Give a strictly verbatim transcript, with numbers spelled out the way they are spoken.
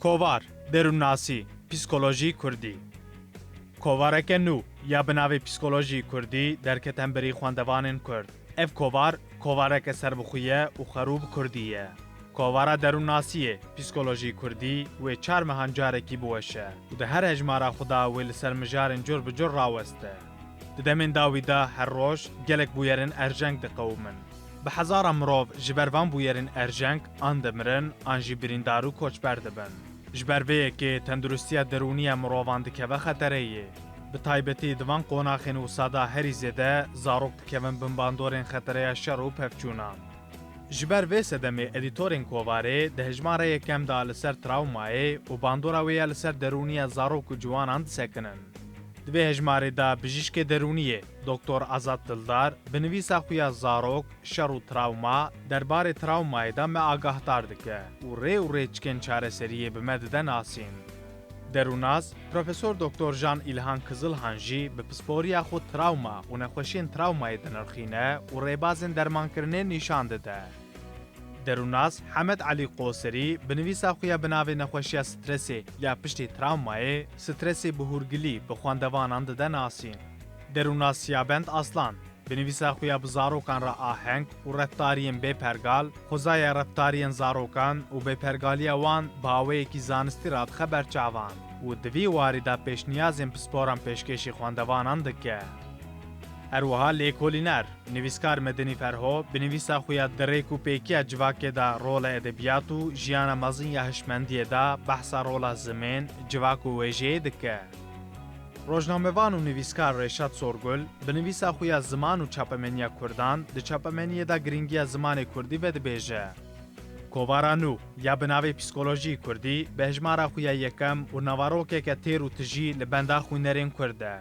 Kovar, derûnnasî, psîkolojî kurdî. Kovareke nû ya bi navê psîkolojî kurdî derket hemberî xwendevanên kurd. Ev kovar, kovareke serbixwe ye û xerû bi kurdî ye. Kovara derûnnasiyê, psîkolojî kurdî wê çar mehan carekî biweşe û di her hejmara xwe de wê li ser mijarên cur bi cur raweste. Di demên dawî de her roj gelek bûyerên erjeng diqewimin. Bi hezara mirov ji ber van bûyerên erjeng an dimirin an jî birîndar û koçber dibin. Ji ber vê yekê tenduristiya derûnî ya mirovan dikeve xetereyê. Bi taybetî di van qonaxên wisa de herî zêde zarok dikevin bin bandorên xetereya şer û pevçûnan. Ji ber vê sedemê edîtorên Kovarê di hejmara yekem de li ser trawmayê û bandora wê ya li ser derûniya zarok û ciwanan disekinin. Di vê hejmarê de bijîşkê derûniyê, Doktor Azad Dildar, bi nivîsa xwe ya Zarok, Şer û Trawma, derbarê trawmayê de me agahdar dike û rê û rêçikên çareseriyê bi me dide nasîn. Derûnas, Profesor Doktor Jan Îlhan Kizilhan jî bi pisporiya xwe trawma û nexweşiyên trawmayê dinirxîne û rêbazên dermankirinê nîşan dide. Derûnas Hemed Elî Qoserî bi nivîsa xwe ya bi navê nexweşiya stresê ya piştî trawmayê, stresê bi hûrgilî bi xwendevanan dide nasîn. Derûnas Siyabend Aslan, bi nivîsa xwe ya bi zarokan re aheng û reftariyên bêpergal, xwezaya reftariyên zarokan û bêpergaliya wan bi awayekî zanistî radixe ber çavan û di vî warî de pêşniyazên pisporan pêşkêşî xwendevanan dike. Her wiha lêkolîner, nivîskar Medinî Ferho, bi nivîsa xwe ya Di rêk û pêkiya civakê de rola edebiyat û jiyana mezin ya hişmendiyê de behsa rola zimên, civak û wêjeyê dike. Rojnamevan û nivîskar Reşat Sorgul, bi nivîsa xwe ya Ziman û Çapemeniya Kurdan, di çapemeniyê de girîngiya zimanê kurdî vedibêje. Kovara nû ya bi navê Psîkolojî Kurdî bi hejmara xwe ya yekem û navarokeke têr û tijî li benda xwînerên kurd e.